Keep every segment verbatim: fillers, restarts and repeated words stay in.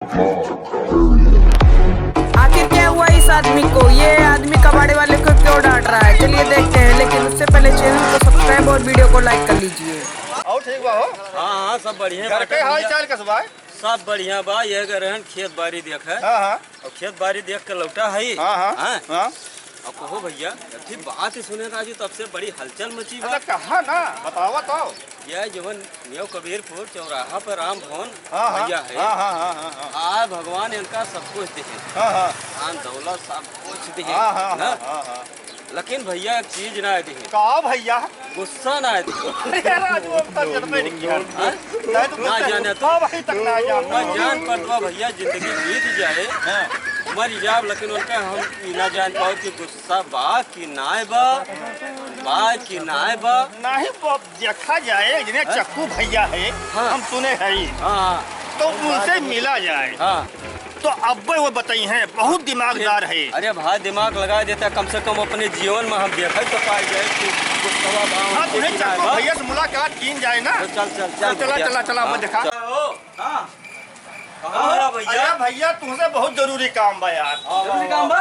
आखिर क्या हुआ इस आदमी को? ये आदमी कबाड़े वाले को क्यों डांट रहा है? चलिए देखते हैं, लेकिन उससे पहले चैनल को सब्सक्राइब और वीडियो को लाइक कर लीजिए। और ठीक बा हो? हाँ, हाँ, सब बढ़िया घर बाटे के हाल भैया। चाल कस बा? सब बढ़िया बा, ये गए रहन खेत बारी देखे। हाँ, हाँ। और खेत बारी देख के लौटा है। हाँ, हाँ, हाँ। हाँ। अब कहो भैया, अबकी बात ही सुने राजू, तब से बड़ी हलचल मची बा। अरे कहा ना, बतावा तो। यह जवन न्यू कबीरपुर चौराहा पर राम भवन हाँ, हाँ। भैया है। हाँ, हाँ, हाँ, हाँ, हाँ। आ भगवान इनका सब कुछ दिहे। हाँ, हाँ। धन दौलत सब कुछ दिहे। हाँ, हाँ, ना? हाँ, हाँ, हाँ। लेकिन भैया एक चीज ना दिहे। का भैया? गुस्सा ना दिहे। अरे राजू, अब तक जन्मे नहीं किया। हाँ? नहीं तो ना गुस्सा जाने तो। हाँ, वही तक ना जाने। मैं जान पर दो भैया, जिंदगी बीत जाए, हाँ। मर जाओ, लेकिन उनका हम ई ना जान पाओ कि गुस्सा बा कि नाय बा, बा कि नाय बा। नहीं बा, देखा जाए, जिन्हें हाँ? चक्कू भैया है, हाँ। हम सुने हैं, हाँ, हाँ। तो उनसे मिला जाए। हाँ। तो अब वो बताई हैं, बहुत दिमागदार है। अरे भाई, दिमाग लगा देता, कम से कम अपने जीवन में हम देखा तो पाए जाए कि गुस्सा बा हाँ, कि तुम्हें नाय चक्कू बा। भैया से मुलाकात कीन जाए ना। तो चल, चल, चल चला, भैया। चला, चला, हाँ, मैं देखा। चल। हाँ। कहाँ हो भैया? अरे भैया, तुमसे बहुत जरूरी काम बा यार। हाँ, जरूरी काम बा?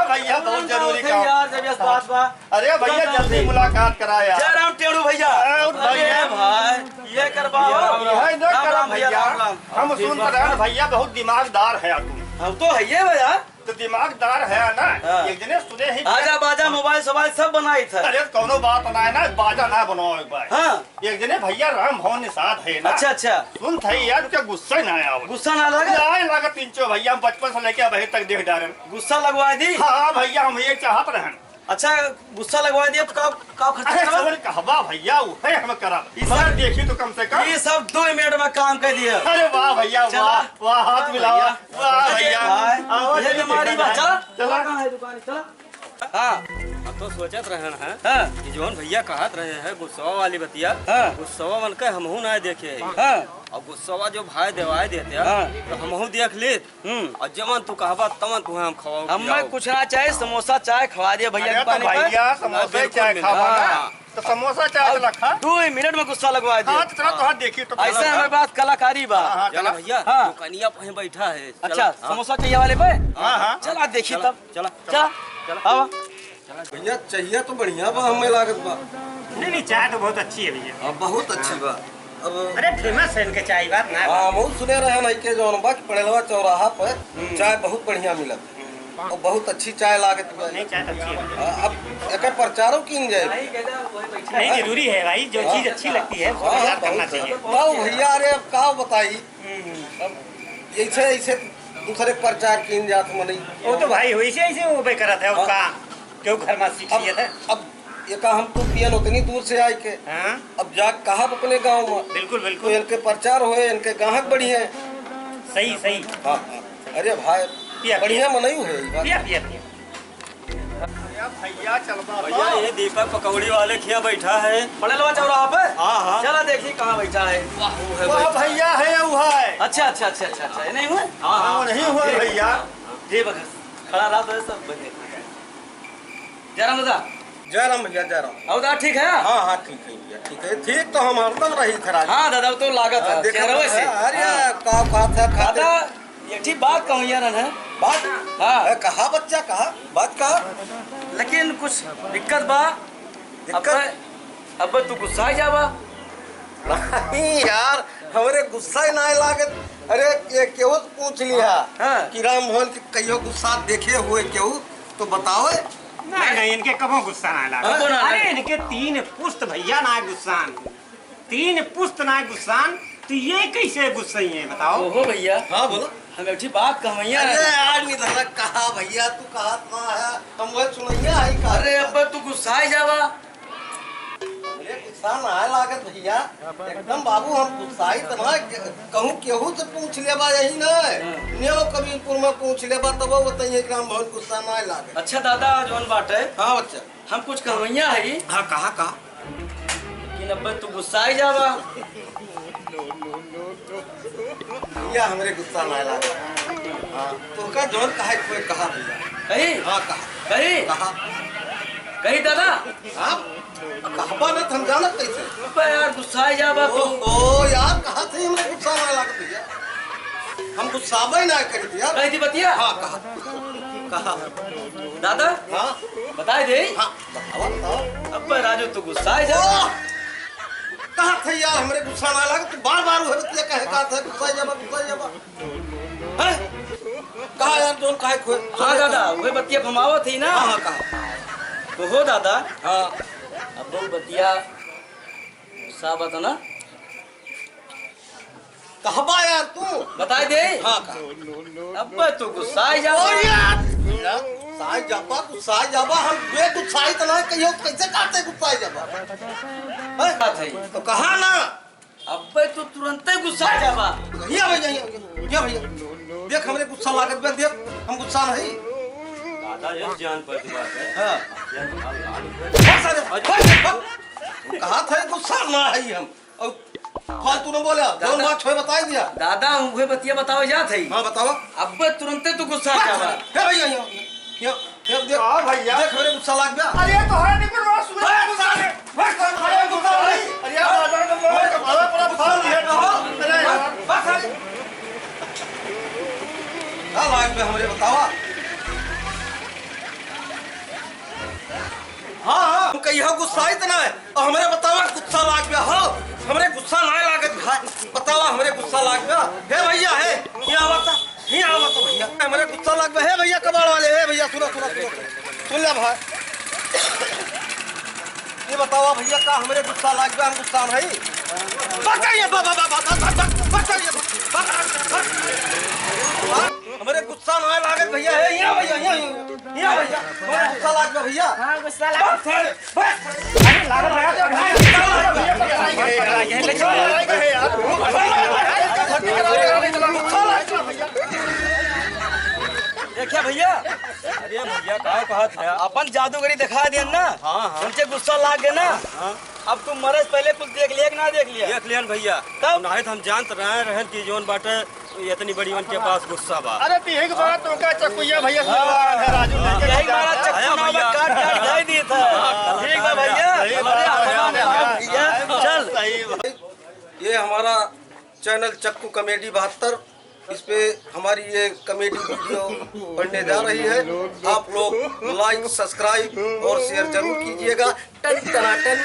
भैया, बहुत जरूरी काम। यार, जब यस बात बा। अरे भैया, चल, चल, जल्दी चल। मुलाकात करा यार। जय राम टेढ़ू भैया। अरे भैया। भाई, ये करबा हो। भाई, न राम, करा राम भैया, भैया। राम, राम। हम सुन रहे हैं भैया, बहुत दिमागदार है तुम। हम तो है ये भैया। तो दिमागदार है ना? हाँ। एक जने सुने ही बाजा, बाजा, मोबाइल, सोबाइल सब बनाई था। अरे, कौनो बात ना है ना, बाजा ना बनाओ एक बार। हाँ। एक जने भैया राम भवन निषाद है ना? अच्छा, अच्छा। सुन था यार, क्या गुस्सा ना आया हो? गुस्सा ना लगा? ना लगा तीन चो भैया, हम बचपन से लेके अबहीं तक देख डारे। गुस्सा लगवा दी? हाँ भैया, हम ये चाहत रहन। अच्छा, गुस्सा लगवा दिया तो का, का खर्चा अरे करवा? सवन कहबा भैया, उहे हम करब। ई सब देखी तो कम से कम। ई सब दो मिनट में काम कर दिया। अरे वाह भैया, चला। वाह, वाह, हाथ मिलावा। भैया। वाह भैया। हाँ, आओ ये जल्दी बीमारी देखा बा, जाए। चला। चला। कहाँ है दुकान? चला। हाँ। हम तो सोचत रहन है हाँ। कि जौन भैया कहत रहे हैं गुस्सा वाली बतिया, हाँ। गुस्सा मन के हमहू ना देखे हैं। हाँ। और गुस्सा जो भाई देवाए देते हैं, हाँ। तो हमहू देख लेत। हम्म। और जवन तू कहबा, तवन तुहे हम खवाओ, हमें पियाओ। कुछ ना चाही, समोसा चाय खवा दिया भैया अरे के तो पानी पे। भैया, समोसा बिल्कुल चाय मिला। खावा ना। हाँ। तो समोसा चाय अब तो रखा। दो ही मिनट में गुस्सा लगवा दिया। हाँ, तो चला, तोहार देखी तो ऐसा कला हमें बा। बात कलाकारी बा। हाँ, हाँ, चला कला। भैया, हाँ। दुकानिया पे बैठा है। चला, अच्छा, हाँ। समोसा चाहिए वाले पे? हाँ, हाँ। चला, देखी चला, तब। चला, चला। चला। चला। आवा। भैया, चाहिए तो बढ़िया बा, हमें लागत बा। नहीं, नहीं, चाय तो बहुत अच्छी है भैया। हाँ, बहुत अच्छी बा। अब अरे, famous है इनके चाय, बात ना है। हाँ, बहुत सुने रहे ना के जौन बा कि पड़ेलवा चौराहा पर हम्म। चाय बहुत बढ़िया मिलत। हम्म। और बहुत अच्छी चाय लागत बा। नहीं, चाय तो अच्छी है। हाँ, अब एकर प्रचारो कीन जाए। नहीं, जरूरी है भाई, जो हाँ। चीज अच्छी लगती है, उसको हाँ, प्रचार करना बहुत चाहिए। है। बताओ भैया, अरे अब का बताई? हम्म। अब ऐसे, ऐसे दूसरे प्रचार कीन जात मनई। वो तो भाई, वैसे, ऐसे वो बे करत है, हाँ। उसका क्यों घर में सीख अब, लिया था? अब एका हम तू पियन उतनी दूर से आए के। हाँ। अब जा कहब अपने गाँव में। बिल्कुल, बिल्कुल। तो इनके प्रचार होए, इनके गाहक बढ़िए। सही, सही। हाँ, हाँ। अरे भाई, पिया, बढ़िया पिया। मनई है ई बात। पिया, पिया, पिया। अरे भैया, चलबा भैया, तो। ये दीपक पकौड़ी वाले खिया बैठा है। पड़ेलवा चौराहा पे? हाँ, हाँ। चला देखी कहाँ बैठा है। वाह, वो है वाह, बैठा। भैया है, वो है। अच्छा, अच्छा, अच्छा, अच्छा, अच्छा, ये नहीं हुए? हाँ, हाँ। हाँ, नहीं हुए भैया। जी बखस, खड़ा रहा तो सब बने। जय राम दादा। जय राम भैया, जय राम। और दादा ठीक है? हाँ, हाँ, ठीक है भैया, ठीक है। ठीक तो हम हरदम रही थे राजू। हाँ दादा, वो तो लागत हाँ, है, देखा चेहरवे तो से। है। अरे, हाँ। का बात है, खाते दादा, एक ठे बात कहूँ यार, है? बात? हाँ। ए, कहा बच्चा, कहा? बात कहा? लेकिन कुछ दिक्कत बा। दिक्कत? अब, अब तू गुस्सा जाबा। नहीं यार, हमरे गुस्सा ही ना लागत। अरे, ये केहू से पूछ लिया हाँ। कि राम मोहन के कहियो गुस्सा देखे हुए केहू तो बताओ। नहीं, नहीं, इनके कबो गुस्सा ना लागत। कबो ना अरे, लागत। इनके तीन पुस्त भैया ना गुस्सा। तीन पुस्त ना गुस्सान, तो ये कैसे गुस्सई है, बताओ? ओहो भैया। हाँ, बोलो। हम एक ठे बात कहवैया अरे रहे। यार, निधन कहा भैया, तू कहा ना है, हम वह सुनैया है का? अरे अब्बा, तू गुस्साई जावा। अरे गुस्सा ना है लागत भैया, एकदम बाबू, हम गुस्साई तो ना, कहूँ केहू से पूछ लेबा यही ना, हाँ। नेव कबीरपुर में पूछ लेबा, तब वो बताइए कि हम बहुत गुस्सा ना है लागत। अच्छा दादा, जौन बाटे, हाँ बच्चा। हम कुछ कहवैया है। हाँ, कहा, कहा। लेकिन अब्बे तू गुस्साई जावा। भैया, हमरे गुस्सा ना लागा। हाँ, तोहका जौन कहा है, कोई कहा भैया। कही? हाँ, कहा। कही? कहा। कही दादा? हाँ, कहबा ना, हम जानत कैसे? अब्बे यार, गुस्साई जावा तू। ओ, ओ, यार, कहा थे हमरे गुस्सा ना लागा भैया। हम गुस्साबे ना करी यार। कही थी बतिया? हाँ, कहा। कहा। दादा? हाँ? बताए दे? हाँ, बतावा, बतावा। अब राजू तू गुस्सा है जा। ओह! कहा था यार, हमरे गुस्सा ना लगा, तू बार-बार उहे बतिया कहे, कहा था, गुस्सा जाबा, गुस्सा जाबा। हैं? कहा यार, जोन काहे खोए? हाँ दादा, उहे बतिया भमावत ही ना। हाँ, हाँ, कहा। तो हो दादा। हाँ। अब वो बतिया गुस्सा बता ना। कहबा यार तू। बताई दे। हाँ, कहा। अब तू गुस्सा ही जाबा। और यार, गुस्सा ही जाबा, गुस्सा ही जाबा, हम बेगुस्साई तो ना कहियो, कैसे कहते गुस्सा ही जाबा? हैं? बात है। तो कहा ना। अब्बे तू तुरंते गुस्सा जाबा। हिया भैया, हिया, हिया भैया। देख हमरे गुस्सा लागत बा, देख हम गुस्सा नहीं। दादा ये जान पर बात है। हाँ। बस अरे, बस, बस। कहा था गुस्सा ना है हम। और फालतू न बोला, जौन दादा, बात होए बताई दिया। दादा, उहे बतिया बतावे जात है। हाँ, बतावा। अब्बे तुरंते तू गुस्सा बस जाबा। अरे, हे भैया, हिया, हिया। ये देख, हाँ भैया। देख, हमरे गुस्सा लाग गया। अरे, तो है नहीं, पर बस, बस, बस, बस, अरे, गुस्सा नहीं। अरे, यार, बाजार में लोग तो बड़ा, बड़ा फाल दिया। अरे, यार। बस, अरे। का लाग गया हमरे बतावा? हाँ, हाँ, हम कहिया गुस्सा इतना है। और हमरे बतावा गुस्सा लाग गया हो, हमरे गुस्सा ना लागत भाई, बतावा हमरे गुस्सा लाग गया। हे भैया, हे, ये आवता, ये आवता भैया, हमरे गुस्सा लाग गया। हे भैया कबाड़ वाले, हे भैया सुनो, सुनो, सुनो, सुनो। सुन ले भाई, ये बतावा भैया का हमरे गुस्सा लाग गया, हम गुस्सा नहीं। पकड़ ये, बा, बा, बा, हमरे गुस्सा ना लागत भैया, हे, ये भैया, ये, ये। ये भैया, बड़ा गुस्सा लाग गया भैया। हाँ, गुस्सा लाग गया। बस, बस। अरे, लागल, लागल, लागल। देखिए भैया, अरे भैया, का कहत है? अपन जादूगरी दिखा दिया ना, हाँ, हाँ। उनके गुस्सा लाग गया ना। हाँ। अब तू मरे से पहले कुछ देख लिया कि ना देख लिया? देख लियन भैया। तब? नहीं तो हम जानत रहे रहन कि जौन बाटे इतनी बड़ी उनके पास गुस्सा बा। अरे तो यही बात तो का चकुइया भैया से हाँ। है, राजू लेके यही जा। हमारा चक्कू है ना भैया। काट काट दे दी था। हाँ। ठीक बा भैया। सही बात अरे है। हमारा नाम भैया। चल। सही बात। ये हमारा चैनल चक्कू कॉमेडी बहत्तर, इस पे हमारी ये कॉमेडी वीडियो बनने जा रही है। आप लोग लाइक, सब्सक्राइब और शेयर जरूर कीजिएगा। टन टनाटन।